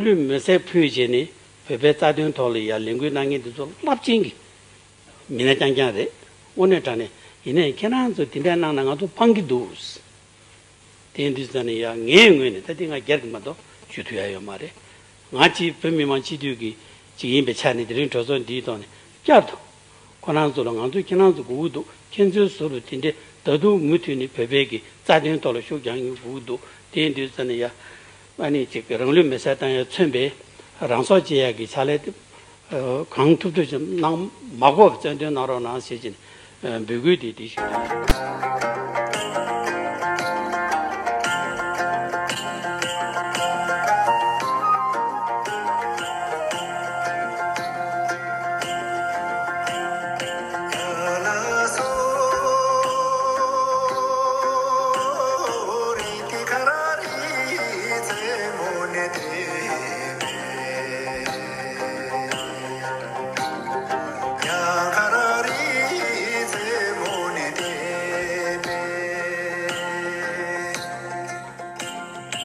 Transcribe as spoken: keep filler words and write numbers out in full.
ལུས་མེ་སྲེག་ཕུལ་བྱས་ནས་བོད་པའི་རྩ་དོན་ཐོག་ལ་ཡ་ལས་འགུལ་གནང་མཁན་འདི་ཚོ་རླབས་ཆེན་གྱི་མི་སྣ་རྐྱང་རྐྱང་རེད། དངོས་གནས་དྲང་གནས་ཡིན་ནའི་ཁྱེད་རང་ཚོ་དེ་འདྲ་གནང་ན་ང་ཚོ་ཕངས་ཀྱི་འདུག་དེ་འདི་ཙམ་ནས་ཡ་ངའི་ངོས་ནས་ད་དེ་ང་སྒེར་གྱི་མ་གཏོགས་ཞུ་ཐུབ་ཡ་ཡོད་མ་རེད། ང་གཅིག་བོད་མི་མང་སྤྱི་འཐུས་ཀྱི་ཅིག་ཡིན་པའི་ཆ་ནས་དེ་རིང་གྲོས་ཚོགས་འདིའི་ཐོག་ནས་བསྐྱར་དུ་ཁོ་རང་ཚོ་ལ་ང་ཚོས་ཁྱེད་རང་ཚོ་དགོས་ཀྱི་འདུག་ཁྱེད་ཚོའི་ཟུར་དུ་དེ་འདྲའི་ད་དུང་མུ་མཐུད་ནས་བོད་པའི་གི་རྩ་དོན་ཐོག་ལ་ཤུགས་རྒྱག་མཁན་དགོས་ཀྱི་འདུག་དེ་འདི་ཙམ་ནས་ཡ་ཨ་ནི་ཅིག་རང་ལུས་མེ་སྲེག་བཏང་ཡ་མཚོན་པའི་རང་སྲོག་བཅད་ཡ་གི་ཕྱག་ལས་དེ་གང་ཐུབ་ཐུབ་ཅིག་གནང་མ་དགོས་པ་རྩོད་འདོན་གནང་རོགས་གནང་ཞེས་ཀྱི་འབོད་སྐུལ་དེ་དེ་ཞུ་གི་ཡིན།